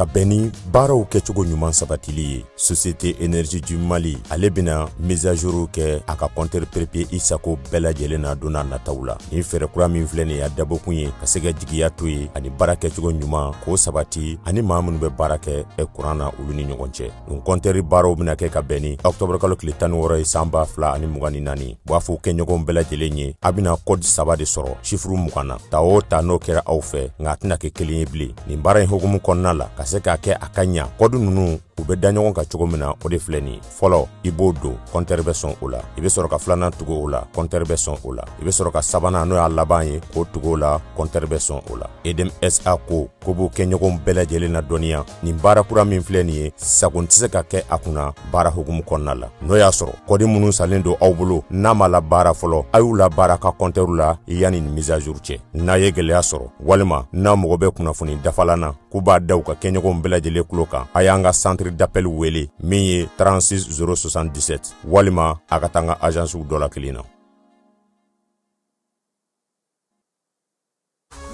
Ka bɛn ni baaraw kɛcogo ɲuman sabatili ye, Société Énergie du Mali ale bɛna mise à jour kɛ a ka compteur prépayé i sago bɛɛ lajɛlen na don n'a nataw la. Nin fɛɛrɛ kura min filɛ nin ye, a dabɔkun ye ka se ka jigiya to ye ani baara kɛcogo ɲuman k'o sabati ani maa minnu bɛ baara kɛ kuran na, olu ni ɲɔgɔn cɛ. Nin compteur baaraw bɛna kɛ ka bɛn ni octobre kalo tile 16 ye, san 2024. U b'a fɔ kɛɲɔgɔnw bɛɛ lajɛlen ye, a bɛna code saba de sɔrɔ chiffre 20 na. Ta o ta, n'o kɛra aw fɛ, nka a tɛna kɛ kelen ye bilen. Nin baara in hukumu kɔnɔna la, ka se k'a kɛ a ka ɲa, code ninnu u bɛ da ɲɔgɔn kan cogo min na, o de filɛ nin ye. Fɔlɔ, i b'o don, compteur bɛ sɔn o la. I bɛ sɔrɔ ka filanan tugu o la, compteur bɛ sɔn o la. I bɛ sɔrɔ ka sabanan, n'o y'a laban ye, k'o tugu o la, compteur bɛ sɔn o la. EDM SA ko ko b'u kɛɲɔgɔnw bɛɛ lajɛlen na dɔnniya, nin baara kura min filɛ nin ye, sago tɛ se ka kɛ a kunna baara hukumu kɔnɔna la. N'o y'a sɔrɔ code minnu salen don aw bolo, n'a ma labaara fɔlɔ, a y'u labaara ka compteur la yanni nin mise à jour cɛ. N'a ye gɛlɛya sɔrɔ walima n'a mago bɛ kunnafoni dafalan na, k'u b'a da u ka kɛɲɔgɔnw bɛɛ lajɛlen tulo kan, a y'an ka centre d'appel wele min ye 36 077, walima a ka taa an ka agencew dɔ la kelen na.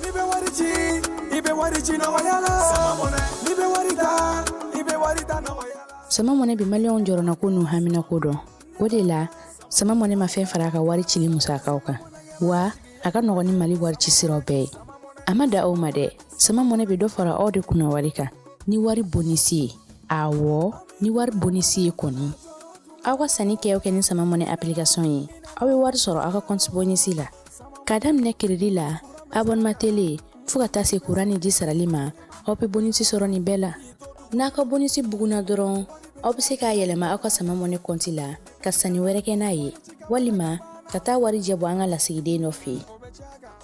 N'i bɛ wari ci, i bɛ wari ci nɔgɔya la. N'i bɛ wari ta, i bɛ wari ta nɔgɔya la. Sama Money bɛ Maliyɛnw jɔrɔnako n'u haminako dɔn. O de la, Sama Money ma fɛn fara a ka wari cili musakaw kan, wa a ka nɔgɔn ni Mali wari ci siraw bɛɛ ye. A ma da o ma dɛ, Sama Money bɛ dɔ fara aw de kunna wari kan ni wari bonus ye. Awɔ, ni wari bonus ye kɔni. Aw ka sanni kɛ o kɛ ni Sama Money application ye, aw bɛ wari sɔrɔ aw ka compte bonus la. K'a daminɛ crédit la, abonnement télé, fo ka taa se kuran ni ji sarali ma, aw bɛ bonus sɔrɔ nin bɛɛ la. N'a ka bonus bugunna dɔrɔn, aw bɛ se k'a yɛlɛma aw ka Sama Money compte la ka sanni wɛrɛ kɛ n'a ye, walima ka taa wari jɛ bɔ an ka lasigiden dɔ fɛ yen.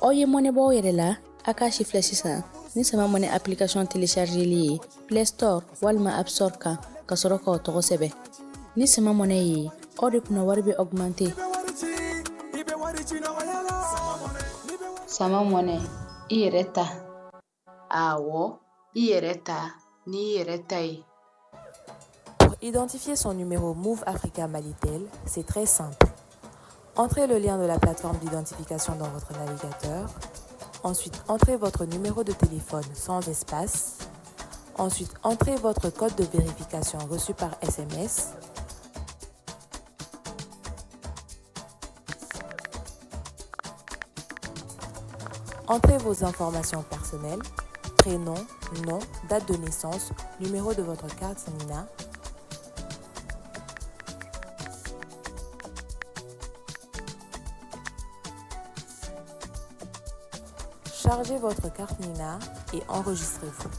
Aw ye mɔnɛ bɔ aw yɛrɛ la, a k'a si filɛ sisan ni Sama Money application téléchargeli ye Play Store walima App Store kan, ka sɔrɔ k'aw tɔgɔ sɛbɛn. Ni Sama Money ye, aw de kunna wari bɛ augmenter. I bɛ wari ci nɔgɔya la. Sama Money, i yɛrɛ ta. Awɔ, i yɛrɛ ta n'i yɛrɛ ta ye. Pour identifier son numéro Moov Africa Malitel, c'est très simple. Entrez le lien de la plateforme d'identification dans votre navigateur. Ensuite, entrez votre numéro de téléphone sans espace. Ensuite, entrez votre code de vérification reçu par SMS. Entrez vos informations personnelles, prénom, nom, date de naissance, numéro de votre carte NINA. Chargez votre carte NINA et enregistrez-vous.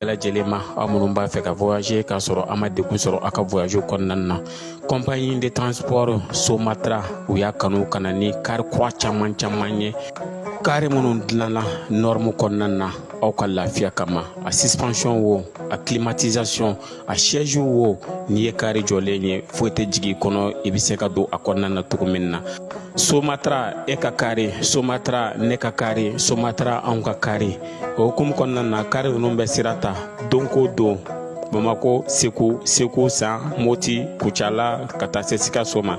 Bɛɛ lajɛlen ma, aw minnu b'a fɛ ka voyager k'a sɔrɔ a ma degun sɔrɔ aw ka voyage kɔnɔna na, compagnie de transport Somatra, u y'a kanu ka na ni car kura caman caman ye, car minnu dilanna norme kɔnɔna na aw ka lafiya kama. A suspension wo, a climatisation, a siège wo, n'i ye car jɔlen ye, foyi tɛ jigin i kɔnɔ, i bɛ se ka don a kɔnɔna na cogo min na. Somatra, e ka car, Somatra, ne ka car, Somatra, anw ka car. O hukumu kɔnɔna na, car ninnu bɛ sira ta don ko don Bamako, Segu, Segu San, Moti, Kucala, ka taa se Sikaso ma,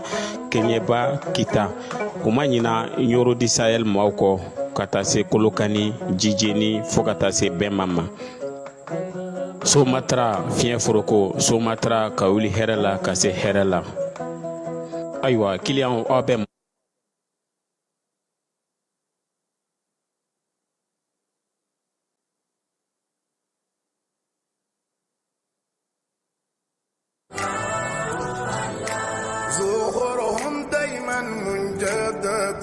Keɲeba, Kita. U ma ɲina Ɲoro di Sahel maaw kɔ, ka taa se Kolokani, Jijeni, fo ka taa se Bɛnma ma. Somatra, fiɲɛ foroko, Somatra, ka wuli hɛrɛ la ka se hɛrɛ la. Ayiwa, kiliyanw, aw bɛ زخورهم دايما مجدد.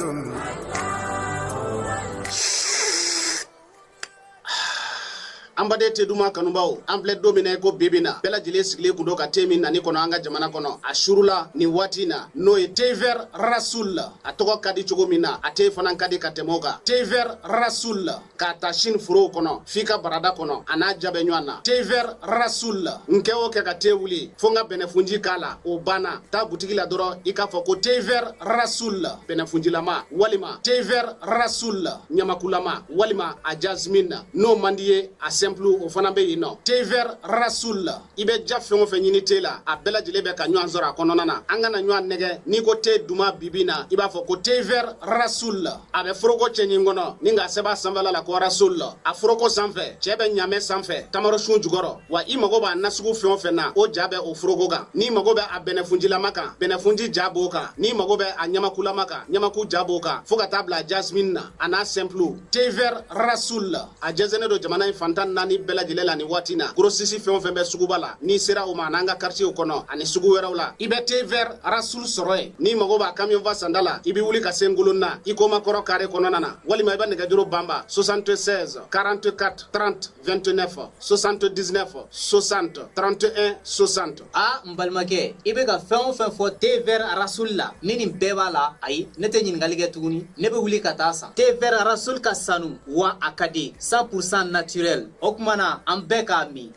An baden te duman kanubaw, an filɛ don min na i ko bibi na, bɛɛ lajɛlen sigilen kun don ka te min nani kɔnɔ an ka jamana kɔnɔ a surula nin waati na, n'o ye thé vert Rasoul. A tɔgɔ ka di cogo min na, a te fana ka di ka tɛmɛ o kan. Thé vert Rasoul, k'a ta Chine forow kɔnɔ f'i ka barada kɔnɔ, a n'a ja bɛ ɲɔgɔn na. Thé vert Rasoul, n kɛ o kɛ ka te wuli, fo n ka bɛnɛfunji k'a la, o banna. Taa butigi la dɔrɔn, i k'a fɔ ko thé vert Rasoul bɛnɛfunjilama, walima thé vert Rasoul ɲamakulama, walima a jasmine. N'o man di ye, a simple. simple o fana bɛ yen nɔ. Thé vert Rasoul, i bɛ ja fɛn o fɛn ɲini te la, a bɛɛ lajɛlen bɛ ka ɲɔgɔn sɔrɔ a kɔnɔna na. An kana ɲɔgɔn nɛgɛ, n'i ko te duman bibi na, i b'a fɔ ko thé vert Rasoul. A bɛ foroko cɛɲi kɔnɔ ni k'a sɛbɛn a sanfɛla la ko Rasoul. A foroko sanfɛ, cɛ bɛ ɲamɛ sanfɛ, tamarosun jukɔrɔ. Wa i mago b'a nasugu fɛn o fɛn na, o ja bɛ o foroko kan. N'i mago bɛ a bɛnɛfunjilama kan, bɛnɛfunji ja b'o kan. N'i mago bɛ a ɲamakulama kan, ɲamaku ja b'o kan, fo ka taa bila jasmine na, a n'a simple. Thé vert Rasoul, a jɛnsɛnnen don jamana in fan 14 bɛɛ lajɛlen la nin waati na. Grossiste fɛn o fɛn bɛ suguba la, n'i sera o ma, an'an ka quartier kɔnɔ ani sugu wɛrɛw la, i bɛ thé vert Rasoul sɔrɔ yen. N'i mago b'a camion fa sanda la, i bɛ wuli ka se Ngolonna Ikoma kɔrɔ carré kɔnɔna na, walima i bɛ nɛgɛjuru banba 76 44 30 29 79 60 31 60. A n balimakɛ, i bɛ ka fɛn o fɛn fɔ thé vert Rasoul la, ni nin bɛɛ b'a la, ayi, ne tɛ ɲininkali kɛ tuguni, ne bɛ wuli ka taa san. Thé vert Rasoul ka sanu wa a ka di, 100% naturel. O tuma na an bɛɛ k'a min.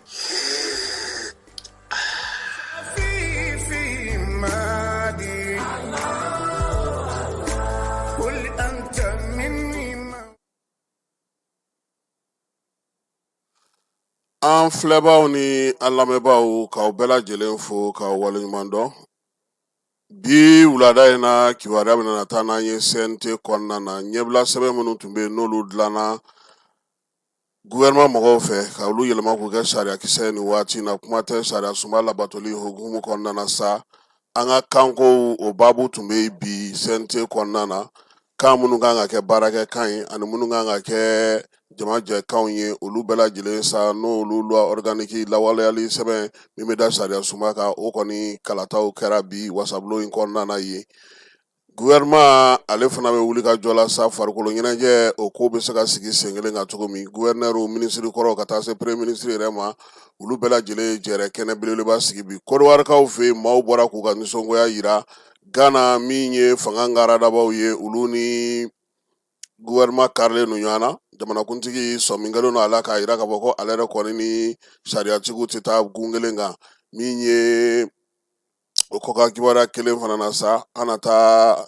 An filɛbaaw ni an lamɛnbaaw, k'aw bɛɛ lajɛlen fo k'aw waleɲuman dɔn. Bi wulada in na, kibaruya bɛna taa n'an ye CNT kɔnɔna na. Ɲɛbila sɛbɛn minnu tun bɛ yen, n'olu dilanna gouvernement mɔgɔw fɛ ka olu yɛlɛma k'u kɛ sariyakisɛ ye nin waati in na, kuma tɛ sariya sunba labatoli hukumu kɔnɔna na sa, an ka kankow o baabu tun bɛ bi CNT kɔnɔna na. Kan minnu kan ka kɛ baarakɛ kan ye ani minnu kan ka kɛ jamajɛkanw ye, olu bɛɛ lajɛlen sa, n'olu loi organique lawaleyali sɛbɛn min bɛ da sariya sunba kan, o kɔni kalataw kɛra bi wasabulon in kɔnɔna na yen. Gouvernement ale fana bɛ wuli ka jɔ la sa, farikolo ɲɛnajɛ o ko bɛ se ka sigi sen kelen kan cogo min. Gouverneur, minisiri kɔrɔw, ka taa se premier ministre yɛrɛ ma, olu bɛɛ lajɛlen ye jɛrɛ kɛnɛ belebeleba sigi bi. Kɔdiwarikaw fɛ yen, maaw bɔra k'u ka nisɔngoya yira Gana min ye fanga ngaradabaw ye, olu ni gouvernement karilen don ɲɔgɔn na. Jamanakuntigi sɔmi kɛlen don a la k'a yira k'a fɔ ko ale yɛrɛ kɔni ni sariyatigiw tɛ taa gun kelen kan. Min ye o kɔkan kibaruya kelen fana na sa, an na taa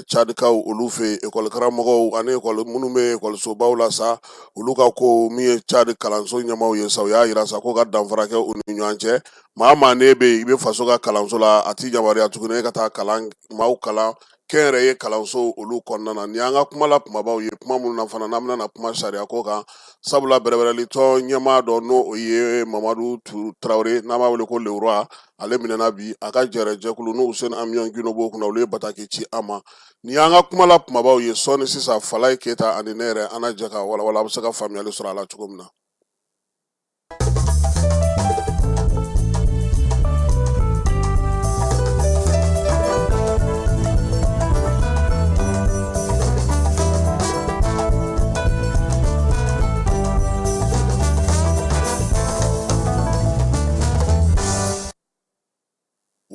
cadikaw olu fɛ yen, ekɔli karamɔgɔw ani ekɔli minnu bɛ ekɔlisobaw la sa, olu ka ko min ye cadi kalanso ɲɛmaaw ye sa, u y'a yira sa ko ka danfara kɛ u ni ɲɔgɔn cɛ. Maa maa n'e bɛ yen, i bɛ faso ka kalanso la, a t'i yamaruya tuguni e ka taa kalan maaw kalan kɛnyɛrɛye kalanso olu kɔnɔna na. Nin y'an ka kuma la kumabaw ye, kuma minnu na fana n'an bɛna na kuma sariya ko kan, sabula bɛrɛbɛrɛlitɔn ɲɛmaa dɔ, n'o o ye Mamadu Tarawele, n'an b'a wele ko Le Roi, ale minɛna bi. A ka jɛrɛjɛkulu n'o Useni Amiɔn Gindo b'o kunna, olu ye bataki ci an ma. Nin y'an ka kuma la kumabaw ye. Sɔɔni sisan, Falaye Keyita ani ne yɛrɛ, an na jɛ ka walawala, a bɛ se ka faamuyali sɔrɔ a la cogo min na.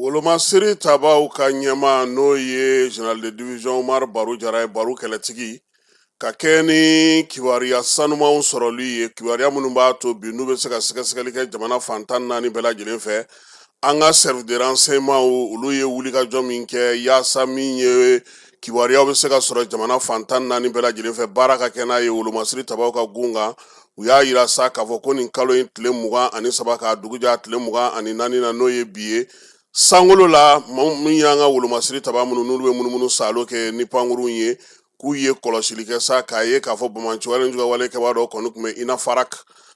Wolomasiri tabaw ka ɲɛmaa, n'o ye général de division Umaru Baru Jara ye, Baru kɛlɛtigi, ka kɛ ni kibaruya sanumanw sɔrɔli ye, kibaruya minnu b'a to bi n'u bɛ se ka sɛgɛsɛgɛli kɛ jamana fan 14 bɛɛ lajɛlen fɛ. An ka service de renseignement, olu ye wulikajɔ min kɛ yaasa min ye kibaruyaw bɛ se ka sɔrɔ jamana fan 14 bɛɛ lajɛlen fɛ, baara ka kɛ n'a ye wolomasiri tabaw ka gun kan. U y'a yira sa k'a fɔ ko nin kalo in tile 23 k'a dugu jɛ tile 24 na, n'o ye bi ye, sankolo la, min y'an ka wolomasiri taba minnu n'olu bɛ munumunu saalo kɛ ni pankurun ye, k'u ye kɔlɔsili kɛ sa k'a ye k'a fɔ banbaanciwale juguwale kɛbaa dɔ kɔni tun bɛ Inafarak,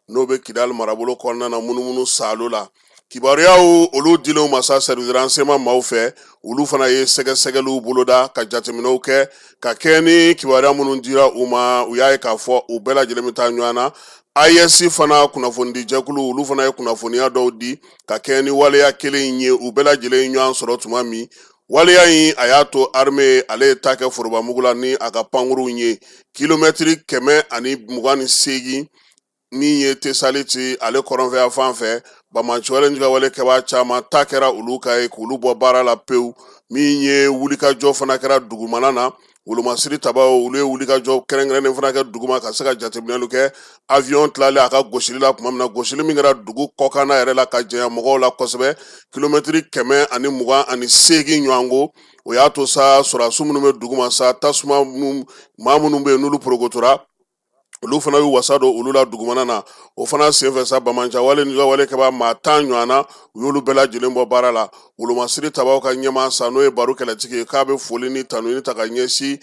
n'o bɛ Kidali marabolo kɔnɔna na, munumunu saalo la. Kibaruyaw olu dilenw ma sa service de renseignement maaw fɛ, olu fana ye sɛgɛsɛgɛliw boloda ka jateminɛw kɛ ka kɛ ni kibaruya minnu dira u ma. U y'a ye k'a fɔ u bɛɛ lajɛlen bɛ taa ɲɔgɔn na. AES fana kunnafonidijɛkulu, olu fana ye kunnafoniya dɔw di ka kɛ ni waleya kelen in ye. U bɛɛ lajɛlen ye ɲɔgɔn sɔrɔ tuma min, waleya in a y'a to armée ale ye ta kɛ forobamugu la ni a ka pankurunw ye, kilomɛtiri 128 min ye Tesaliti ale kɔrɔnfɛya fan fɛ. Banbaanciwale juguwale kɛbaa caman ta kɛra olu ka ye k'olu bɔ baara la pewu. Min ye wulikajɔ fana kɛra dugumana na, wolomasiri tabaw olu ye wulikajɔ kɛrɛnkɛrɛnnen fana kɛ duguma ka se ka jateminɛli kɛ. Avion tilalen a ka gosili la tuma min na, gosili min kɛra dugu kɔkanna yɛrɛ la ka janya mɔgɔw la kosɛbɛ, kilomɛtiri 128 ɲɔgɔn ko, o y'a to sa sɔrɔdasi minnu bɛ duguma sa, tasuma maa minnu bɛ yen n'olu porokotora. Olu fana y'u wasa don olu la dugumana na. O fana senfɛ sa, banbaanci wale ni wale kɛbaa maa 10 ɲɔgɔn na, u y'olu bɛɛ lajɛlen bɔ baara la. Wolomasiri tabaw ka ɲɛmaa sa, n'o ye Baru Kɛlɛtigi ye, k'a bɛ foli ni tanuni ta ka ɲɛsin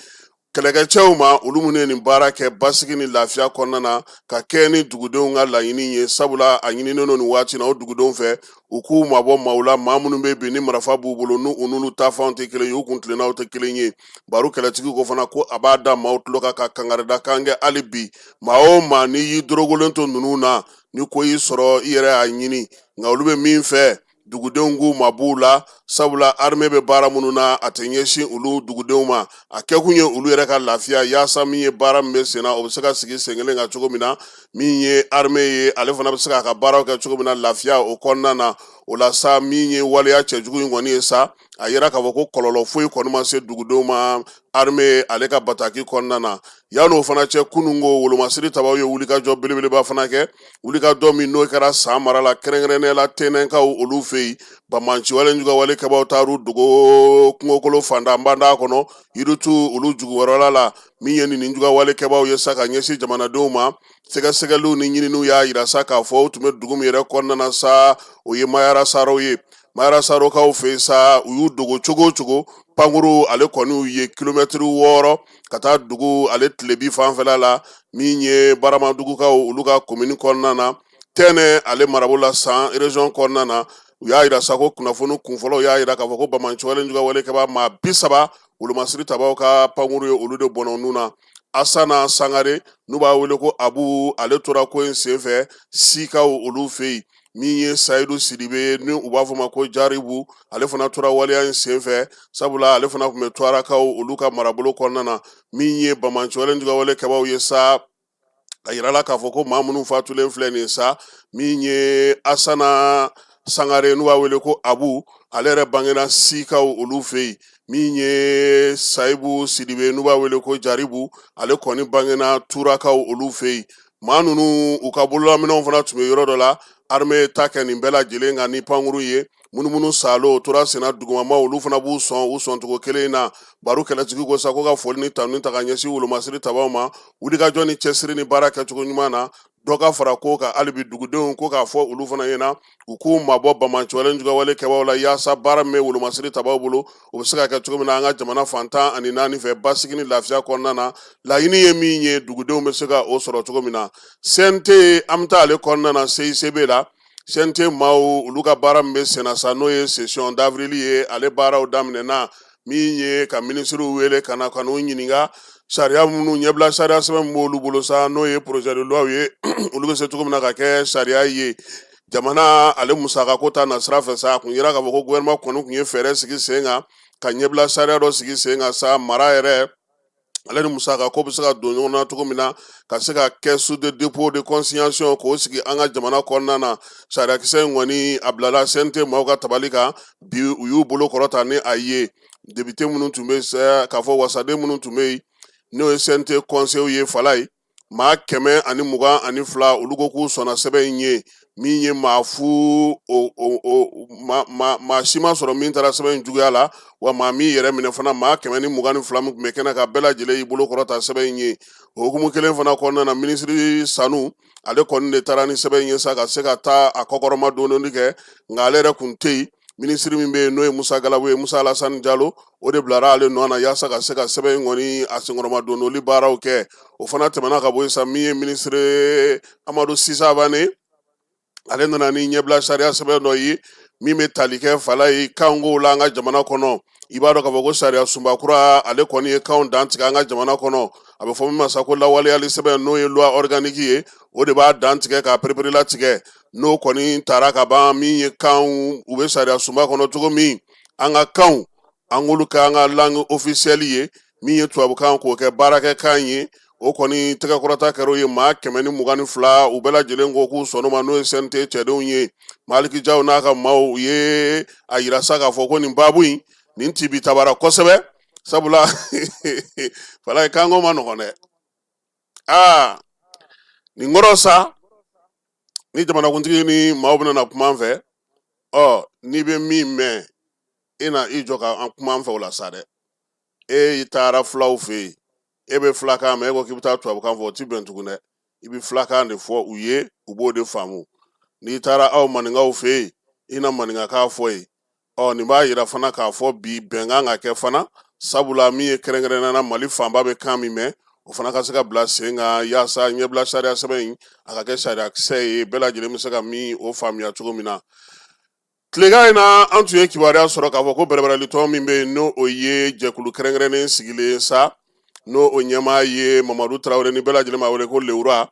kɛlɛkɛcɛw ma, olu minnu ye nin baara kɛ basigi ni lafiya kɔnɔna na, ka kɛ ni dugudenw ka laɲini ye, sabula a ɲininen don nin waati na o dugudenw fɛ, u k'u mabɔ maaw la, maa minnu bɛ bi ni marifa b'u bolo, n'u u n'olu taafanw tɛ kelen ye, u kuntilennaw tɛ kelen ye. Baru Kɛlɛtigi ko fana ko a b'a da maaw tulo kan ka kangarida kan kɛ hali bi, maa o maa n'i y'i dorogolen to ninnu na, ni ko y'i sɔrɔ, i yɛrɛ y'a ɲini. Nka olu bɛ min fɛ, dugudenw k'u mab'u la, sabula armée bɛ baara minnu na, a tɛ ɲɛsin olu dugudenw ma. A kɛkun ye olu yɛrɛ ka lafiya, yaasa min ye baara min bɛ sen na, o bɛ se ka sigi sen kelen kan cogo min na, min ye armée ye, ale fana bɛ se k'a ka baaraw kɛ cogo min na lafiya o kɔnɔna na. O la sa, min ye waleya cɛjugu in kɔni ye sa, a yira k'a fɔ ko kɔlɔlɔ foyi kɔni ma se dugudenw ma armée ale ka bataki kɔnɔna na. Yan'o fana cɛ, kununko wolomasiri tabaw ye wulikajɔ belebeleba fana kɛ, wulikajɔ min n'o kɛra San mara la, kɛrɛnkɛrɛnnenya la Tɛnɛnkaw olu fɛ yen. Banbaanci wale jugawale kɛbaaw taar'u dogo kungokolo fantanbanda kɔnɔ, yiritu olu jukɔrɔla la. Min ye nin jugawale kɛbaaw ye sa ka ɲɛsin jamanadenw ma, sɛgɛsɛgɛliw ni ɲininiw y'a yira sa k'a fɔ u tun bɛ dugu min yɛrɛ kɔnɔna na sa, o ye Mayara Saro ye. Mayara Sarokaw fɛ yen sa, u y'u dogo cogo o cogo, pankuru ale kɔni y'u ye kilomɛtiri 6 ka taa dugu ale tilebi fanfɛla la, min ye Baramadugukaw olu ka komini kɔnɔna na, Tɛnɛ ale marabolo la, San région kɔnɔna na. U y'a yira sa ko kunnafoni kunfɔlɔw y'a yira k'a fɔ ko banbaanci wale jugawale kɛbaa maa 30, wolomasiri tabaw ka pankuru ye olu de bɔnɛ u na. Asana Sangare, n'u b'a wele ko Abu, ale tora ko in senfɛ Sikaw olu fɛ yen. Min ye Sayidu Sidibe, ni u b'a fɔ ma ko Jaribu, ale fana tora waleya in senfɛ, sabula ale fana tun bɛ Tuarakaw olu ka marabolo kɔnɔna na. Min ye banbaanci wale jugawale kɛbaaw ye sa, a yirala k'a fɔ ko maa minnu fatulen filɛ nin sa, min ye Asana Sangare, n'u b'a wele ko Abu, ale yɛrɛ bangena Sikaw olu fɛ yen. Min ye Sayibu Sidibe, n'u b'a wele ko Jaribu, ale kɔni bangena Turakaw olu fɛ yen. Maa ninnu, u ka bololaminɛnw fana tun bɛ yɔrɔ dɔ la. Armée ta kɛ nin bɛɛ lajɛlen kan ni pankuru ye. Munumunu salo tora senna, dugumama olu fana b'u sɔn u sɔncogo kelen na. Baru Kɛlɛtigi ko sa ko ka foli ni tanuni ta ka ɲɛsin wolomasiri tabaw ma, wulikajɔ ni cɛsiri ni baara kɛcogo ɲuman na. Dɔ ka fara ko kan hali bi, dugudenw ko k'a fɔ olu fana ɲɛna, u k'u mabɔ banbaanci wale jugawale kɛbaaw la, yaasa baara min bɛ wolomasiri tabaw bolo, o bɛ se ka kɛ cogo min na an ka jamana fan 14 fɛ basigi ni lafiya kɔnɔna na. Laɲini ye min ye, dugudenw bɛ se ka o sɔrɔ cogo min na. CNT, an bɛ taa ale kɔnɔna na, CICB la. CNT maaw, olu ka baara min bɛ senna sa, n'o ye session d'avril ye, ale baaraw daminɛna, min ye ka minisiriw wele ka na ka n'u ɲininka sariya minnu ɲɛbila sariya sɛbɛn min b'olu bolo sa, n'o ye projet de loi ye, olu bɛ se cogo min na ka kɛ sariya ye. Jamana ale musakako ta nasira fɛ sa, a kun yira k'a fɔ ko gouvernement kɔni tun ye fɛɛrɛ sigi sen kan ka ɲɛbila sariya dɔ sigi sen kan sa, mara yɛrɛ ale ni musaka ko bɛ se ka don ɲɔgɔn na cogo min na, ka se ka caisse de dépôt de consignation k'o sigi an ka jamana kɔnɔna na. Sariyakisɛ in kɔni, a bilala CNT maaw ka tabali kan bi, u y'u bolo kɔrɔta ni a ye. Député minnu tun bɛ, k'a fɔ wasaden minnu tun bɛ yen, n'o ye CNT conseil ye, fala ye maa 122, olu ko k'u sɔnna sɛbɛn in ye. Min ye maa fu, maa si ma sɔrɔ min taara sɛbɛn in juguya la, wa maa min yɛrɛ minɛ fana. Maa 122 min tun bɛ kɛnɛ kan, bɛɛ lajɛlen y'i bolo kɔrɔta sɛbɛn in ye. O hukumu kelen fana kɔnɔna na, minisiri Sanu, ale kɔni de taara ni sɛbɛn in ye sa, ka se ka taa a kɔkɔrɔma dondoni kɛ, nka ale yɛrɛ kun tɛ yen. Minisiri min bɛ yen, n'o ye Musa Galabu ye, Musa Alasani Jalo, o de bilara ale nɔ na yaasa ka se ka sɛbɛn in kɔni a senkɔrɔma dondoli baaraw kɛ. O fana tɛmɛna ka bɔ yen sa, min ye minisiri Amadu Sisabane, ale nana ni ɲɛbila sariya sɛbɛn dɔ ye min bɛ tali kɛ fala ye kankow la an ka jamana kɔnɔ. I b'a dɔn k'a fɔ ko sariya sunba kura, ale kɔni ye kanw dantigɛ an ka jamana kɔnɔ. A bɛ fɔ min ma sa ko lawaleyali sɛbɛn, n'o ye loi organique ye, o de b'a dantigɛ k'a pereperelatigɛ. N'o kɔni taara ka ban, min ye kanw, u bɛ sariya sunba kɔnɔ cogo min, an ka kanw, an k'olu kɛ an ka langue officielle ye, min ye tubabukan k'o kɛ baarakɛkan ye, o kɔni tɛgɛkɔrɔta kɛra o ye. Maa 122, u bɛɛ lajɛlen ko k'u sɔnn'o ma, n'o ye CNT cɛdenw ye. Maliki Jaw n'a ka maaw, u ye a yira sa k'a fɔ ko nin baabu in, nin tibi tabara kosɛbɛ, sabula fala kanko ma nɔgɔn dɛ. Aa, nin kɔrɔ sa, ni jamanakuntigi ni maaw bɛna na kuma an fɛ, ɔ n'i bɛ min mɛn, e na i jɔ ka an kuma an fɛ o la sa dɛ. E taara fulaw fɛ yen, E bɛ filakan mɛn, e ko k'i bɛ taa tubabukan fɔ, o ti bɛn tugun dɛ. I bɛ filakan de fɔ u ye, u b'o de faamu. N'i taara aw maninkaw fɛ yen, i na maninkakan fɔ yen. Ɔ, nin b'a yira fana k'a fɔ bi bɛn kan ka kɛ fana, sabula min ye kɛrɛnkɛrɛnnenya na Mali fanba bɛ kan min mɛn, o fana ka se ka bila sen kan, yaasa ɲɛbila sariya sɛbɛn in a ka kɛ sariyakisɛ ye, bɛɛ lajɛlen bɛ se ka min o faamuya cogo min na. Tilegan in na, an tun ye kibaruya sɔrɔ k'a fɔ ko bɛrɛbɛrɛlitɔn min bɛ yen, n'o o ye jɛkulu kɛrɛnkɛrɛnnen sigilen sa, n'o o ɲɛmaa ye Mamadu Tarawele, ni bɛɛ lajɛlen b'a wele ko Lewura,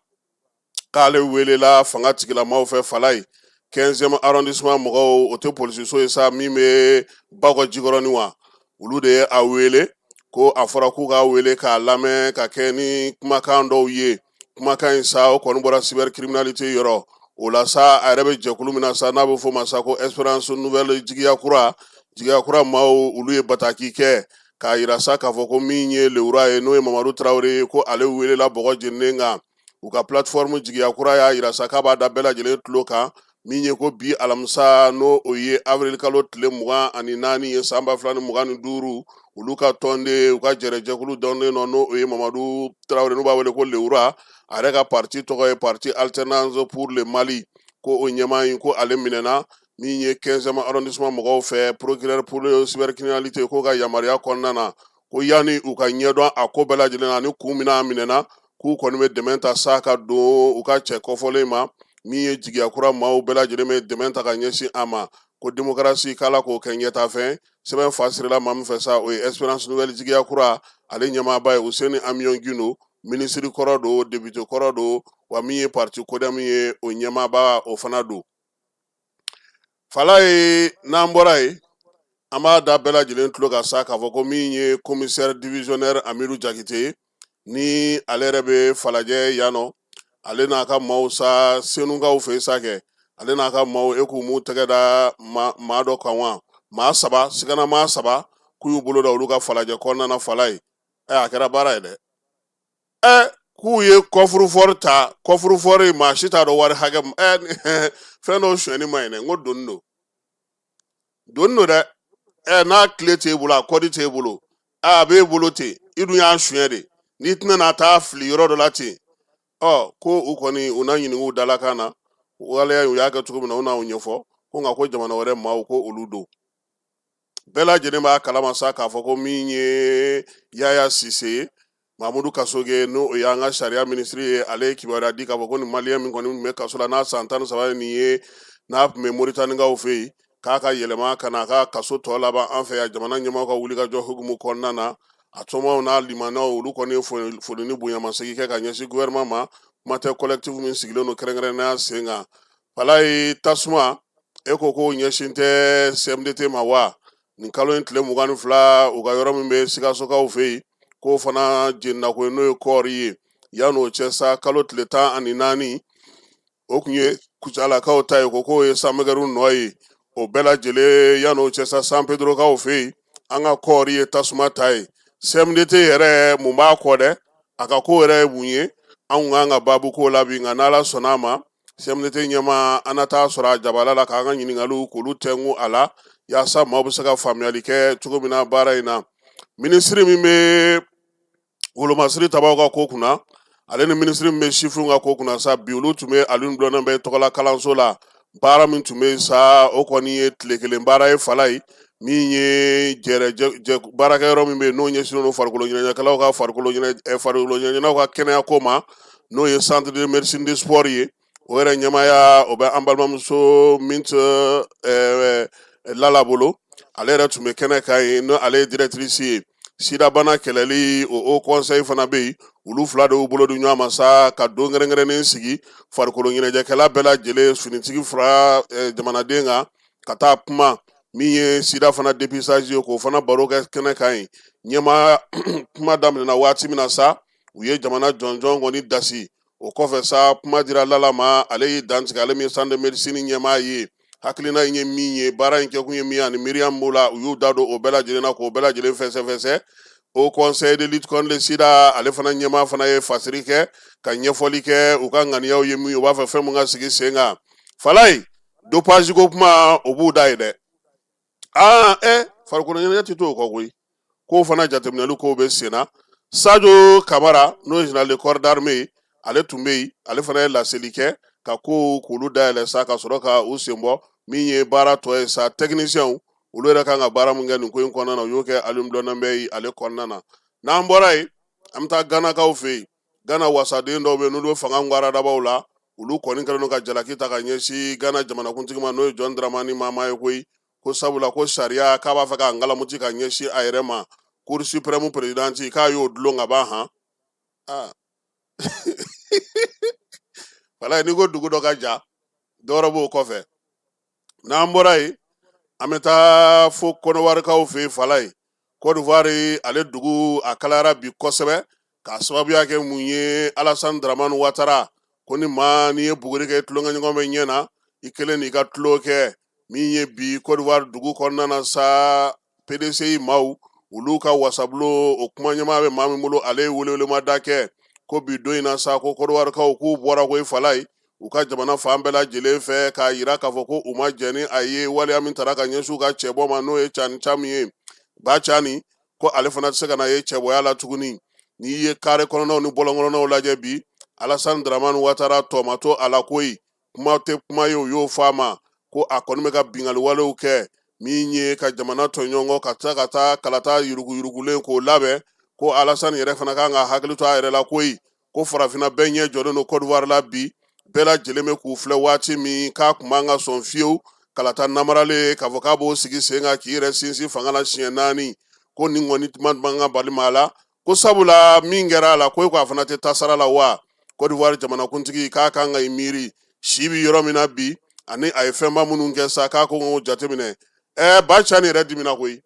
k'ale welela fanga tigilamaw fɛ Falayi 15e arrondissement mɔgɔw. O tɛ polisiso ye sa min bɛ Bakɔ Jikɔrɔni wa, olu de ye a wele ko a fɔra k'u k'a wele k'a lamɛn ka kɛ ni kumakan dɔw ye. Kumakan in sa, o kɔni bɔra cybercriminalité yɔrɔ o la sa. A yɛrɛ bɛ jɛkulu min na sa, n'a bɛ f'o ma sa ko Espérance Nouvelle, Jigiya Kura, Jigiya Kura maaw, olu ye bataki kɛ k'a yira sa k'a fɔ ko min ye Lewura ye, n'o ye Mamadu Tarawele ye, ko ale welela bɔgɔ jeninen kan. U ka plateforme Jigiya Kura y'a yira sa k'a b'a da bɛɛ lajɛlen tulo kan, min ye ko bi alamisa, n'o o ye avril kalo tile 24 ye, san 2025, olu ka tɔnden, u ka jɛrɛjɛkulu dɔnnen nɔ, n'o o ye Mamadu Tarawele, n'u b'a wele ko Lewura, a yɛrɛ ka parti tɔgɔ ye Parti Alternance pour le Mali, ko o ɲɛmaa in, ko ale minɛna min ye 15e arrondissement mɔgɔw fɛ, procureur pour le cybercriminalité k'o ka yamaruya kɔnɔna na, ko yanni u ka ɲɛdɔn a ko bɛɛ lajɛlen na ani kun min n'a minɛna, k'u kɔni bɛ dɛmɛ ta sa ka don u ka cɛ kɔfɔlen ma, min ye Jigiya Kura maaw bɛɛ lajɛlen bɛ dɛmɛ ta ka ɲɛsin a ma, ko demokarasi k'ala k'o kɛ ɲɛtafɛn. Sɛbɛn fa sirila maa min fɛ sa, o ye Espérance Nouvelle, Jigiya Kura, ale ɲɛmaaba ye Useni Amiɔn Gindo, minisiri kɔrɔ don, député kɔrɔ don, wa min ye parti CODEM ye, o ɲɛmaaba o fana don. Falaye, n'an bɔra yen, an b'a da bɛɛ lajɛlen tulo kan sa k'a fɔ ko min ye commissaire divisionnaire Amidu Jakite ye, ni ale yɛrɛ bɛ Falajɛ yan nɔ, ale n'a ka maaw sa, Senukaw fɛ sa kɛ, ale n'a ka maaw, e k'u m'u tɛgɛ da maa dɔ kan wa, maa saba, sigana maa saba, k'u y'u bolo da olu ka Falajɛ kɔnɔna na. Falaye, ɛ, a kɛra baara ye dɛ. Ɛ, k'u ye coffre-fort ta, coffre-fort, maa si t'a dɔn wari hakɛ. Ɛ, fɛn dɔw sonyɛni ma ɲi dɛ. N ko doni don, doni don dɛ. Ɛ, n'a tile t'e bolo, a kɔdi t'e bolo, a b'e bolo ten, i dun y'a suɲɛ de, n'i tɛna na taa fili yɔrɔ dɔ la ten. Ɔ, ko u kɔni u na ɲininka u dalakan na, waleya u y'a kɛ cogo min na, u na o ɲɛfɔ, ko nka ko jamana wɛrɛ maaw ko olu don. Bɛɛ lajɛlen b'a kalama sa k'a fɔ ko min ye Yaya Sise ye, Mamudu Kasoge, n'o y'an ka sariya minisiri ye, ale ye kibaruya di k'a fɔ ko nin maliyɛn min kɔni tun bɛ kaso la, n'a san 13 ye nin ye, n'a tun bɛ Moritanikaw fɛ yen, k'a ka yɛlɛma ka na a ka kaso tɔ laban an fɛ yan, jamana ɲɛmaaw ka wulikajɔ hukumu kɔnɔna na. A somaaw n'a limanaw, olu kɔni ye foli ni bonyamasegin kɛ ka ɲɛsin gouvernement ma, kuma tɛ collectif min sigilen don kɛrɛnkɛrɛnnenya sen kan. Falaye, tasuma, e ko ko ɲɛsin tɛ CMDT ma wa? Nin kalo in tile 22, u ka yɔrɔ min bɛ Sikasokaw fɛ yen, k'o fana jenina ko ye, n'o ye kɔɔri ye. Yan'o cɛ sa, kalo tile 14, o tun ye Kucalakaw ta ye, ko k'o ye Sanmɛgɛru nɔ ye. O bɛɛ lajɛlen, yan'o cɛ sa, San Pedrokaw fɛ yen, an ka kɔɔri ye tasuma ta ye. CMDT yɛrɛ, mun b'a kɔ dɛ? A ka ko yɛrɛ ye mun ye? An kun kan ka baabu k'o la bi, nka n'Ala sɔnna a ma, CMDT ɲɛmaa, an na taa sɔrɔ a jabala la k'an ka ɲininkaliw k'olu tɛnku a la, yaasa maaw bɛ se ka faamuyali kɛ cogo min na baara in na. Minisiri min bɛ wolomasiri tabaw ka ko kunna, ale ni minisiri min bɛ sifinw ka ko kunna sa, bi olu tun bɛ Alioune Blondin Beye tɔgɔla kalanso la. Baara min tun bɛ yen sa, o kɔni ye tile kelen baara ye. Falaye, min ye jɛrɛ baarakɛyɔrɔ min bɛ yen, n'o ɲɛsinnen don farikolo ɲɛnajɛkɛlaw ka farikolo ɲɛnajɛlaw ka kɛnɛya ko ma, n'o ye centre de médecine de sport ye, o yɛrɛ ɲɛmaaya o bɛ an balimamuso Mint Lala bolo. Ale yɛrɛ tun bɛ kɛnɛ kan yen, n'o ale ye directrice ye. Sidabana kɛlɛli o haut conseil fana bɛ yen, olu fila de y'u bolo di ɲɔgɔn ma sa ka don kɛrɛnkɛrɛnnen sigi farikolo ɲɛnajɛkɛla bɛɛ lajɛlen, finitigi fara jamanaden kan, ka taa kuma min ye sida fana dépistage ye, k'o fana baro kɛ kɛnɛ kan yen. Ɲɛmaa kuma daminɛna waati min na sa, u ye jamana jɔnjɔn kɔni dasi. O kɔfɛ sa, kuma dira Lala ma, ale y'i dantigɛ, ale min ye centre de médecine ɲɛmaa ye, hakilina in ye min ye, baara in kɛkun ye min ye, ani miiriya min b'o la, u y'u da don o bɛɛ lajɛlen na k'o bɛɛ lajɛlen fɛsɛfɛsɛ. Haut conseil de lutte contre le sida, ale fana ɲɛmaa fana ye fasiri kɛ ka ɲɛfɔli kɛ u ka ŋaniyaw ye min ye, u b'a fɛ fɛn mun ka sigi sen kan. Falaye, dopage ko kuma, o b'u da ye dɛ. Aa, ɛ, farikolo ɲɛnajɛ tɛ to o kɔ koyi. K'o fana jateminɛli kow bɛ sen na. Sajo Kamara, n'o ye général de corps d'armée ye, ale tun bɛ yen, ale fana ye laseli kɛ ka kow k'olu dayɛlɛ sa, ka sɔrɔ ka u sen bɔ min ye baara tɔ ye sa. Techniciens, olu yɛrɛ kan ka baara min kɛ nin ko in kɔnɔna na, u y'o kɛ Alioune Blondin Beye ale kɔnɔna na. N'an bɔra yen, an bɛ taa Ganakaw fɛ yen. Gana wasaden dɔw bɛ yen, n'olu bɛ fanga ŋaradabaw la, olu kɔni kɛlen don ka jalaki ta ka ɲɛsin Gana jamanakuntigi ma, n'o ye John Dramani Mahama ye koyi, ko sabula ko sariya k'a b'a fɛ k'a ngalamuti ka ɲɛsin a yɛrɛ ma. Cour suprême présidente, k'a y'o dulon ka ban han. Aa walayi, n'i ko dugu dɔ ka ja, dɔwɛrɛ b'o kɔfɛ. N'an bɔra yen, an bɛ taa fo Kɔnɔwarikaw fɛ yen. Falayi, Côte d'Ivoire ale dugu a kalayara bi kosɛbɛ, k'a sababuya kɛ mun ye? Alassane Dramane Ouattara ko ni maa n'i ye buguri kɛ tulonkɛɲɔgɔn bɛ ɲɛ na, i kelen n'i ka tulon kɛ. Min ye bi Côte d'Ivoire dugu kɔnɔna na sa, PDCI maaw, olu ka wasabulon o kuma ɲɛmaa bɛ maa min bolo, ale ye welewelemada kɛ ko bi don in na sa, ko Kɔdiwarikaw k'u bɔra koyi Falayi, u ka jamana fan bɛɛ lajɛlen fɛ, k'a yira k'a fɔ ko u ma jɛn ni a ye waleya min tara ka ɲɛsin u ka cɛbɔ ma, n'o ye Cani Camu ye, Ba Cani, ko ale fana tɛ se ka na ye cɛbɔya la tuguni. N'i ye kare kɔnɔnaw ni bɔlɔn kɔnɔnaw lajɛ bi, Alassane Dramane Ouattara tɔ ma to a la koyi. Kuma tɛ kuma ye, u y'o fɔ a ma ko a kɔni bɛ ka binkanni walew kɛ min ye ka jamana tɔɲɔgɔn ka taa ka taa kalata yuruguyurugulen k'o labɛn, ko Alassane yɛrɛ fana kan ka hakili to a yɛrɛ la koyi, ko farafinna bɛɛ ɲɛ jɔlen don Côte d'Ivoire la bi, bɛɛ lajɛlen bɛ k'u filɛ waati min k'a kun man ka sɔn fiyewu kalata namaralen k'a fɔ k'a b'o sigi sen kan k'i yɛrɛ sinsin fanga la siɲɛ 4, ko nin kɔni man ka bali maa la, ko sabula min kɛra a la ko e ko a fana tɛ taa sara la wa. Côte d'Ivoire jamanakuntigi k'a kan ka i miiri si bi yɔrɔ min na bi, ani a ye fɛnba minnu kɛ sa, k'a ko k'o jateminɛ. Ba Cani yɛrɛ dimina koyi,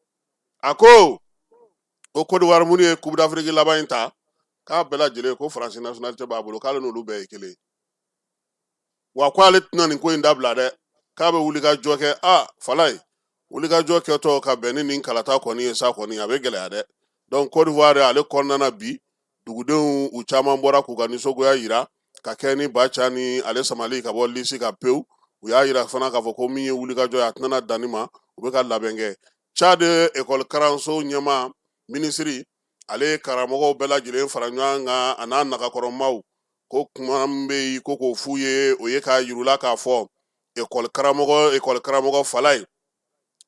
a ko ko Côte d'Ivoire minnu ye Coupe d'Afrique laban in ta, k'a bɛɛ lajɛlen ko Faransi nationalité b'a bolo, k'ale n'olu bɛɛ ye kelen, wa ko ale tɛna nin ko in dabila dɛ, k'a bɛ wuli ka jɔ kɛ. A Falayi, wuli ka jɔ kɛtɔ ka bɛn ni nin kalata kɔni ye sa kɔni, a bɛ gɛlɛya dɛ. Donc Côte d'Ivoire ale kɔnɔna na bi, dugudenw u caman bɔra k'u ka nisɔngoya yira ka kɛ ni Ba Cani ale samali ka bɔ lisi kan pewu. U y'a yira fana k'a fɔ ko min ye wulikajɔ ye, a tɛna dan nin ma, u bɛ ka labɛn kɛ. Tchad ekɔli karanso ɲɛmaa minisiri, ale ye karamɔgɔw bɛɛ lajɛlen fara ɲɔgɔn kan a n'a nagakɔrɔmaw, ko kuma min bɛ yen ko k'o f'u ye, o ye k'a yir'u la k'a fɔ ekɔli karamɔgɔ, ekɔli karamɔgɔ Falayi,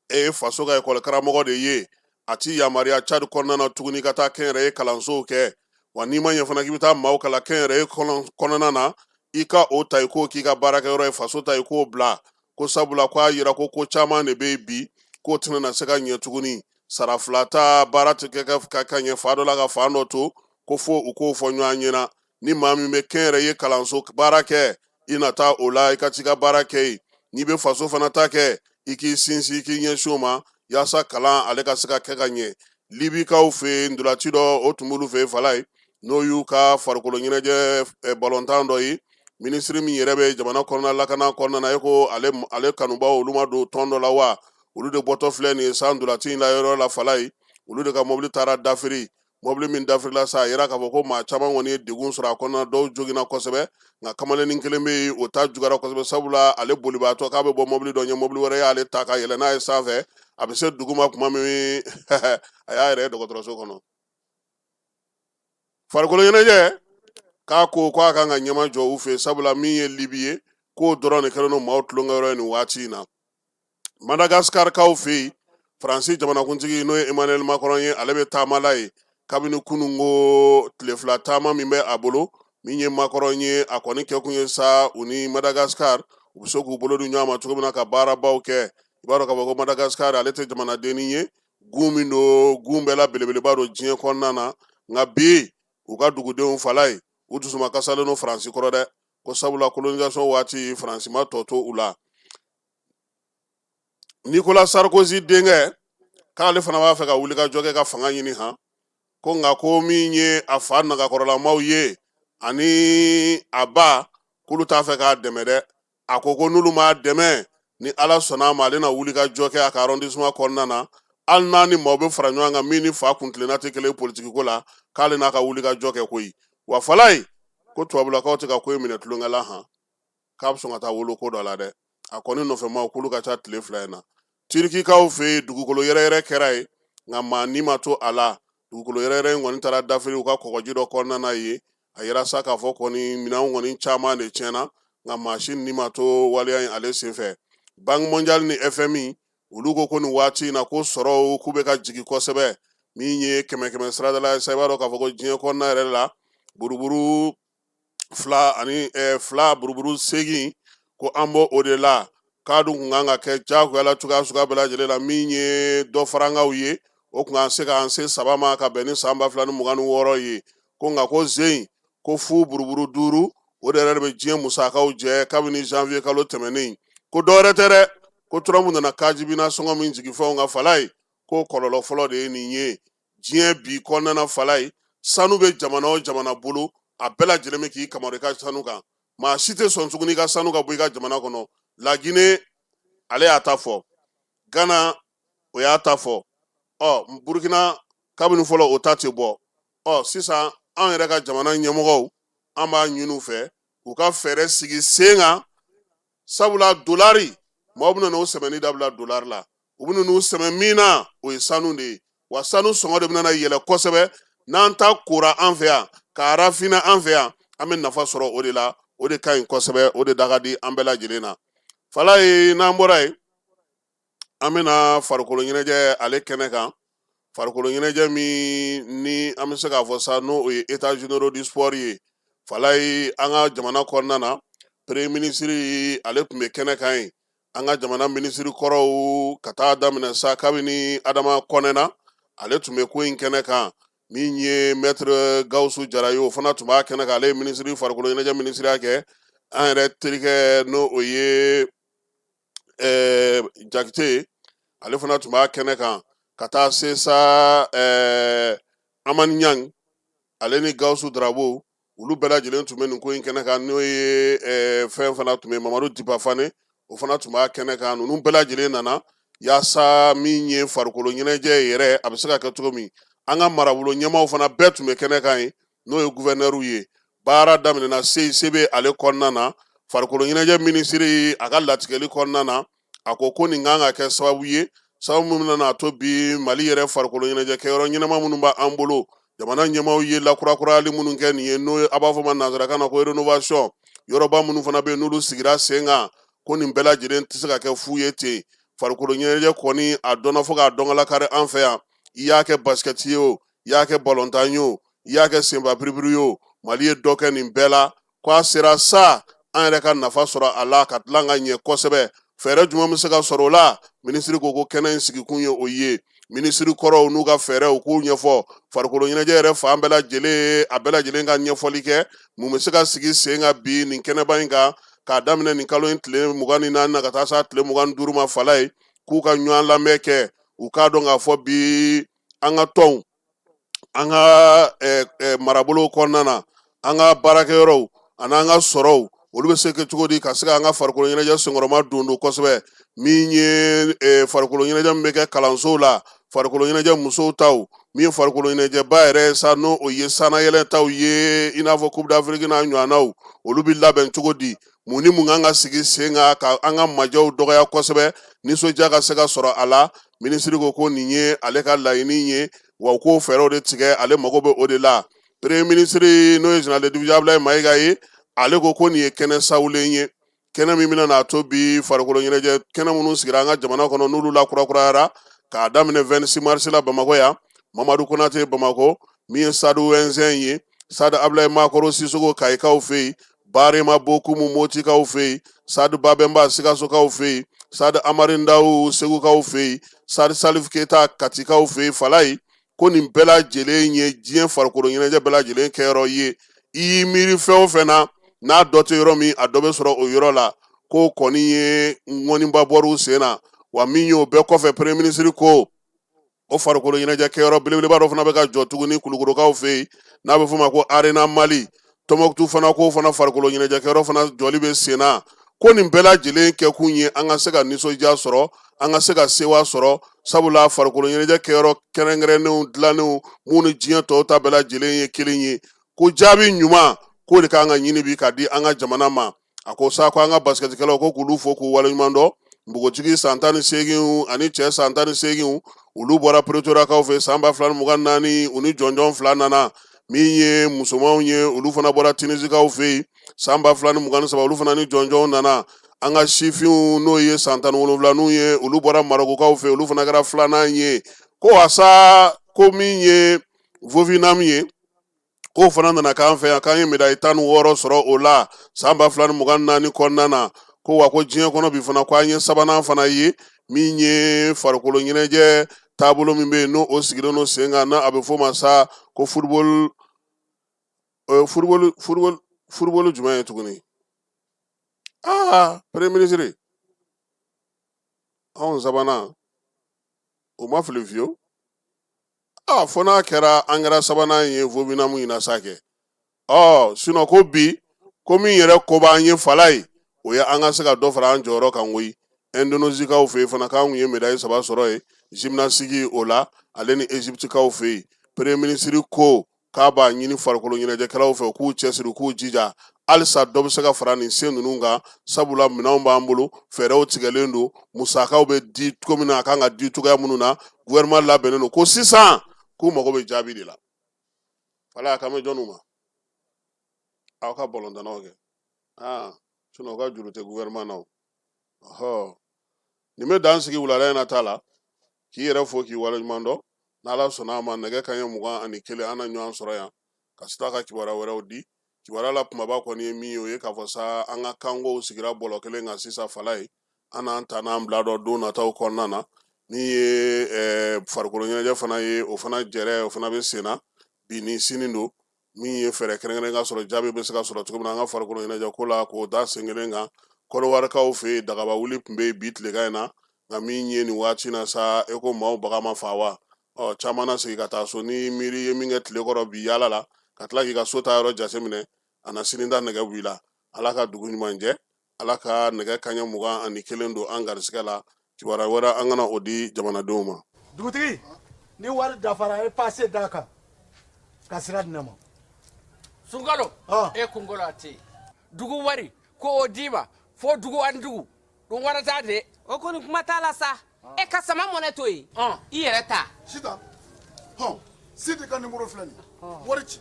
e ye faso ka ekɔli karamɔgɔ de ye, a ti yamaruya Tchad kɔnɔna na tuguni ka taa kɛnyɛrɛye kalansow kɛ, wa n'i ma ɲɛ fana k'i bɛ taa maaw kalan kɛnyɛrɛye kɔnɔna na, i ka o ta i k'o k'i ka baarakɛyɔrɔ ye, faso ta i k'o bila, ko sabula ko a yira ko ko caman de bɛ yen bi k'o tɛna na se ka ɲɛ tuguni, sara fila ta baara tɛ kɛ ka ɲɛ fan dɔ la ka fan dɔ to, ko fo u k'o fɔ ɲɔgɔn ɲɛna. Ni maa min bɛ kɛnyɛrɛye kalanso baara kɛ, i na taa o la, i ka t'i ka baara kɛ yen. N'i bɛ faso fana ta kɛ, i k'i sinsin, i k'i ɲɛsin o ma yaasa kalan ale ka se ka kɛ ka ɲɛ. Libikaw fɛ yen, ntolaci dɔ o tun b'olu fɛ yen Falayi, n'o y'u ka farikolo ɲɛnajɛ balontan dɔ ye. Minisiri min yɛrɛ bɛ jamana kɔnɔna lakana kɔnɔna na, e ko ale kanubaw olu ma don tɔn dɔ la wa, olu de bɔtɔ filɛ nin ye sa ntolaci in la yɔrɔ la Falayi, olu de ka mɔbili taara dafiri. Mɔbili min dafirila sa, a yira k'a fɔ ko maa caman kɔni ye degun sɔrɔ a kɔnɔna, dɔw joginna kosɛbɛ, nka kamalennin kelen bɛ yen, o ta juguyara kosɛbɛ, sabula ale bolibaatɔ k'a bɛ bɔ mɔbili dɔ ɲɛ, mɔbili wɛrɛ y'ale ta ka yɛlɛ n'a ye sanfɛ, a bɛ se duguma tuma min, a y'a yɛrɛ ye dɔgɔtɔrɔso kɔnɔ. Farikolo ɲɛnajɛ k'a ko ko a kan ka ɲɛmajɔ u fɛ, sabula min ye Libi ye, k'o dɔrɔn de kɛlen don maaw tulonkɛyɔrɔ ye nin waati in na. Madagaskarkaw fɛ yen, Faransi jamanakuntigi n'o ye Emmanuel Macron ye, ale bɛ taama la yen kabini kununko, tile 2 taama min bɛ a bolo. Min ye Macron ye, a kɔni kɛkun ye sa u ni Madagascar u bɛ se k'u bolo di ɲɔgɔn ma cogo min na ka baarabaw kɛ. I b'a dɔn k'a fɔ ko Madagascar ale tɛ jamanadennin ye, gun min don, gun bɛɛ la belebeleba don diɲɛ kɔnɔna na. Nka bi u ka dugudenw Falayi, u dusuma kasalen don Faransi kɔrɔ dɛ, ko sabula colonisation waati Faransi ma tɔ to u la. Nicolas Sarkozy denkɛ k'ale fana b'a fɛ ka wuli ka jɔ kɛ ka fanga ɲini han, ko nka ko min ye a fa nagakɔrɔlamaw ye ani a ba, k'olu t'a fɛ k'a dɛmɛ dɛ. A ko ko n'olu m'a dɛmɛ, ni Ala sɔnna a ma, ale na wuli ka jɔ kɛ a ka arrondissement kɔnɔna na, hali n'a ni maaw bɛ fara ɲɔgɔn kan min ni fa kuntilenna tɛ kelen politikiko la, k'ale n'a ka wuli ka jɔ kɛ koyi. Wa Falayi, ko tubabulakaw tɛ ka ko in minɛ tulonkɛ la han, k'a bɛ sɔn ka taa wolo ko dɔ la dɛ. A kɔni nɔfɛmaw k'olu ka ca tile 2 in na. Tirikikaw fɛ yen, dugukolo yɛrɛyɛrɛ kɛra yen, nka maa ni ma to a la. Dugukolo yɛrɛyɛrɛ in kɔni taara dafiri u ka kɔgɔji dɔ kɔnɔna na yen. A yira sa k'a fɔ kɔni minɛnw kɔni caman de tiɲɛna, nka maa si ni ma to waleya in ale senfɛ. Banque mondiale ni FMI, olu ko ko nin waati in na ko sɔrɔw k'u bɛ ka jigin kosɛbɛ. Min ye kɛmɛ kɛmɛ sarada la sa, i b'a dɔn k'a fɔ ko diɲɛ kɔnɔna yɛrɛ la, buruburu fila ani fila buruburu segin, ko an b'o o de la, k'a dun kun kan ka kɛ diyagoya la cogoya suguya bɛɛ lajɛlen la. Min ye dɔ farankaw ye, o kun kan se k'an se 3 ma ka bɛn ni san 2026 ye, ko nka ko zen ko fu buruburu duuru, o de yɛrɛ de bɛ diɲɛ musakaw jɛ kabini janvier kalo tɛmɛnen. Ko dɔwɛrɛ tɛ dɛ, ko Trump nana kajibina sɔngɔ min jigin fɛnw kan Falaye, ko kɔlɔlɔ fɔlɔ de ye nin ye diɲɛ bi kɔnɔna na. Falaye, sanu bɛ jamana o jamana bolo, a bɛɛ lajɛlen bɛ k'i kamaru i ka sanu kan. Maa si tɛ sɔn tuguni i ka sanu ka bɔ i ka jamana kɔnɔ. Lagine, ale y'a ta fɔ. Gana, o y'a ta fɔ. Ɔ Burukina, kabini fɔlɔ o ta tɛ bɔ. Ɔ sisan an yɛrɛ ka jamana ɲɛmɔgɔw, an b'a ɲini u fɛ u ka fɛɛrɛ sigi sen kan, sabula dolari, maaw bɛna n'o sɛmɛni dabila dolari la. U bɛna n'u sɛmɛ min na, o ye sanu de ye. Wa sanu sɔngɔ de bɛna yɛlɛ kosɛbɛ. N'an ta kora an fɛ yan, k'a rafina an fɛ yan, an bɛ nafa sɔrɔ o de la. O de ka ɲi kosɛbɛ, o de da ka di an bɛɛ lajɛlen na. Falaye, n'an bɔra yen, an bɛna farikolo ɲɛnajɛ ale kɛnɛ kan. Farikolo ɲɛnajɛ min ni an bɛ se k'a fɔ sa, n'o ye états généraux du sport ye. Falaye, an ka jamana kɔnɔna na, premier ministre ale tun bɛ kɛnɛ kan yen. An ka jamana minisiri kɔrɔw, ka taa daminɛ sa kabini Adama Kɔnɛ na, ale tun bɛ ko in kɛnɛ kan. Min ye maître Gawusu Jara ye, o fana tun b'a kɛnɛ kan. Ale ye minisiri farikolo ɲɛnajɛ minisiriya kɛ. An yɛrɛ terikɛ, n'o o ye Jakite, ale fana tun b'a kɛnɛ kan, ka taa se sa Amani Ɲang, ale ni Gawusu Darabo, olu bɛɛ lajɛlen tun bɛ nin ko in kɛnɛ kan. N'o ye fɛn fana tun bɛ Mamadu Dipa Fane, o fana tun b'a kɛnɛ kan. Ninnu bɛɛ lajɛlen nana yaasa min ye farikolo ɲɛnajɛ yɛrɛ, a bɛ se ka kɛ cogo min. An ka marabolo ɲɛmaaw fana bɛɛ tun bɛ kɛnɛ kan yen, n'o ye guvɛnɛriw ye. Baara daminɛna CICB ale kɔnɔna na. Farikolo ɲɛnajɛ minisiri, a ka latigɛli kɔnɔna na, a ko ko nin kan ka kɛ sababu ye, sababu min bɛna to bi Mali yɛrɛ farikolo ɲɛnajɛ kɛyɔrɔ ɲɛnama minnu b'an bolo, jamana ɲɛmaaw ye lakurakurayali minnu kɛ nin ye, n'o a b'a fɔ ma nansarakan na ko rénovation, yɔrɔba minnu fana bɛ yen n'olu sigira sen kan, ko nin bɛɛ lajɛlen tɛ se ka kɛ fu ye ten. Farikolo ɲɛnajɛ kɔni, a dɔnna fo k'a dɔn lakari an fɛ yan. I y'a kɛ basikɛti ye o, i y'a kɛ balontan ye o, i y'a kɛ senba piripiri ye o, Mali ye dɔ kɛ nin bɛɛ la. Ko a sera sa an yɛrɛ ka nafa sɔrɔ a la ka dilan ka ɲɛ kosɛbɛ. Fɛɛrɛ jumɛn bɛ se ka sɔrɔ o la? Minisiri ko ko kɛnɛ in sigikun ye o ye. Minisiri kɔrɔw n'u ka fɛɛrɛw k'u ɲɛfɔ farikolo ɲɛnajɛ yɛrɛ fan bɛɛ lajɛlen, a bɛɛ lajɛlen ka ɲɛfɔli kɛ mun bɛ se ka sigi sen kan bi nin kɛnɛba in kan, k'a daminɛ nin kalo in tile 24 na ka taa s'a tile 25 ma. Falaye, k'u ka ɲɔgɔn lamɛn kɛ, u k'a dɔn k'a fɔ bi an ka tɔnw, an ka marabolow kɔnɔna na, an ka baarakɛyɔrɔw ani an ka sɔrɔw, olu bɛ se kɛ cogo di ka se ka an ka farikolo ɲɛnajɛ senkɔrɔma don don kosɛbɛ. Min ye farikolo ɲɛnajɛ min bɛ kɛ kalansow la, farikolo ɲɛnajɛ musow taw, min ye farikolo ɲɛnajɛba yɛrɛ sa, n'o o ye sannayɛlɛn taw ye, i n'a fɔ Coupe d'Afrique n'a ɲɔgɔnnaw, olu bɛ labɛn cogo di? Mun ni mun kan ka sigi sen kan ka an ka majɛw dɔgɔya kosɛbɛ, nisɔndiya ka se ka sɔrɔ a la? Minisiri ko ko nin ye ale ka laɲini ye, wa u k'o fɛɛrɛw de tigɛ, ale mago bɛ o de la. Premier ministre, n'o ye général de division Abdoulaye Mayiga ye, ale ko ko nin ye kɛnɛ sawulen ye, kɛnɛ min bɛna n'a to bi farikolo ɲɛnajɛ kɛnɛ minnu sigira an ka jamana kɔnɔ, n'olu lakurakurayara, k'a daminɛ 26 mars la Bamakɔ yan, Mamadu Konate Bamakɔ, min ye stade Ouezzin ye, stade Abdoulaye Makɔrɔ Sisoko Kayikaw fɛ yen, Barema Bokumu Motikaw fɛ yen, stade Babɛnba Sikasokaw fɛ yen, stade Amari Ndaw Segukaw fɛ yen, stade Salif Keyita Katikaw fɛ yen. Falaye, ko nin bɛɛ lajɛlen ye diɲɛ farikolo ɲɛnajɛ bɛɛ lajɛlen kɛyɔrɔ ye. I y'i miiri fɛn o fɛn na, n'a dɔ tɛ yɔrɔ min, a dɔ bɛ sɔrɔ o yɔrɔ la. K'o kɔni ye ŋɔniba bɔr'u sen na. Wa min y'o bɛɛ kɔfɛ, premier ministre ko o farikolo ɲɛnajɛ kɛyɔrɔ belebeleba dɔ fana bɛ ka jɔ tuguni Kulukorokaw fɛ yen, n'a bɛ f'o ma ko Arena Mali. Tɔnbɔkutu fana, k'o fana farikolo ɲɛnajɛ kɛyɔrɔ fana jɔli bɛ sen na. Ko nin bɛɛ lajɛlen kɛkun ye an ka se ka nisɔndiya sɔrɔ, an ka se ka sewa sɔrɔ, sabula farikolo ɲɛnajɛ kɛyɔrɔ kɛrɛnkɛrɛnnenw dilannenw minnu ni diɲɛ tɔw ta bɛɛ lajɛlen ye kelen ye, ko jaabi ɲuman k'o de kan ka ɲini bi ka di an ka jamana ma. A ko sa ko an ka basikɛtikɛlaw, ko k'olu fo k'u waleɲuman dɔn. Npogotigi san 18 ani cɛ san 18, olu bɔra Pretoriakaw fɛ san 2024, u ni jɔnjɔn 2 nana. Min ye musomanw ye, olu fana bɔra Tunisikaw fɛ yen san 2023, olu fana ni jɔnjɔnw nana. An ka sifinw, n'o ye san 17ninw ye, olu bɔra Marɔkukaw fɛ, olu fana kɛra filanan ye. Ko wasa ko min ye Vovinam ye, k'o fana nana k'an fɛ yan, k'an ye médaille 16 sɔrɔ o la san 2024 kɔnɔna na. Ko wa ko diɲɛ kɔnɔ bi fana, ko an ye sabanan fana ye. Min ye farikolo ɲɛnajɛ taabolo min bɛ yen, n'o o sigilen don sen kan, n'a a bɛ f'o ma sa ko football, football, football, football jumɛn ye tuguni? Aa, premier ministre, anw sabanan, o ma fili fiyewu. Aa, fo n'a kɛra an kɛra sabanan ye Vovinam ɲina sa kɛ. Ɔ sinon ko bi ko min yɛrɛ ko b'an ye fala ye, o ye an ka se ka dɔ fara an jɔyɔrɔ kan koyi. Indonésikaw fɛ yen fana, k'an kun ye médaille 3 sɔrɔ yen gymnastique o la, ale ni Égyptekaw fɛ yen. Premier ministre ko k'a b'a ɲini farikolo ɲɛnajɛkɛlaw fɛ, k'u cɛsiri, k'u jija halisa dɔ bɛ se ka fara nin se ninnu kan, sabula minɛnw b'an bolo, fɛɛrɛw tigɛlen don, musakaw bɛ di cogo min na, a kan ka di cogoya minnu na, gouvernement labɛnnen don. Ko sisan k'u mago bɛ jaabi de la. Fala k'an bɛ jɔnniw ma aw ka balontannaw kɛ? Aa, sinon u ka juru tɛ gouvernement na o. Ɔhɔ, nin bɛ dan sigi wulada in na ta la, k'i yɛrɛ fo, k'i waleɲuman dɔn. N'Ala sɔnna a ma, nɛgɛ kanɲɛ 21, an na ɲɔgɔn sɔrɔ yan ka se ka kibaruya wɛrɛw di. Kibaruya la kumaba kɔni ye min ye, o ye k'a fɔ sa an ka kankow sigira bɔlɔ kelen kan sisan. Fala ye an n'an ta n'an bila dɔ don nataw kɔnɔna na. Min ye farikolo ɲɛnajɛ fana ye, o fana jɛrɛ, o fana bɛ sen na bi ni sini don. Min ye fɛɛrɛ kɛrɛnkɛrɛn ka sɔrɔ, jaabi bɛ se ka sɔrɔ cogo min na an ka farikolo ɲɛnajɛ ko la, k'o da sen kelen kan. Kɔdiwarikaw fɛ yen, dagaba wuli tun bɛ yen bi tilegan in na, nka min ye nin waati na sa, e ko maaw baga ma fa wa? Ɔ, caman na segin ka taa so. Ni miiri ye min kɛ tile kɔrɔ bi yaala la, ka tila k'i ka so ta yɔrɔ jateminɛ, a na sini ta nɛgɛ b'i la. Ala ka dugu ɲuman jɛ, Ala ka nɛgɛ kanɲɛ 21 don an garisigɛ la. Kibaruya wɛrɛ, an kana o di jamanadenw ma. Dugutigi, ni wari dafara, e pase d'a kan ka sira di ne ma. Sunkalo, e kunkolo a tɛ dugu wari ko o d'i ma fo dugu ani dugu dun warata de. O kɔni, kuma t'a la sa. E ka sama mɔnɛ to yen, i yɛrɛ ta. Sitan, hɔn, Sidi ka nimoro filɛ nin ye, wari ci.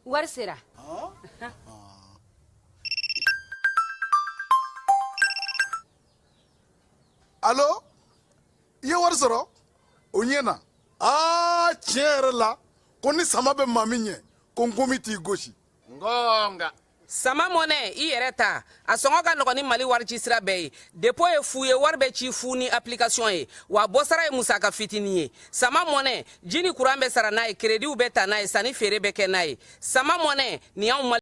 Wari sera. Alo, i ye wari sɔrɔ, o ɲɛna. Aa, tiɲɛ yɛrɛ la, ko ni sama bɛ maa min ɲɛ, ko nkomi t'i gosi. Ngonga. Sama mɔnɛ, i yɛrɛ ta, a sɔngɔ ka nɔgɔn ni Mali warici sira bɛɛ ye. Dépôt ye fu ye, wari bɛ ci fu ni application ye, wa bɔsara ye musaka fitinin ye. Sama mɔnɛ, ji ni kuran bɛ sara n'a ye, créditw bɛ ta n'a ye, sanni feere bɛ kɛ n'a ye. Sama mɔnɛ, nin y'anw.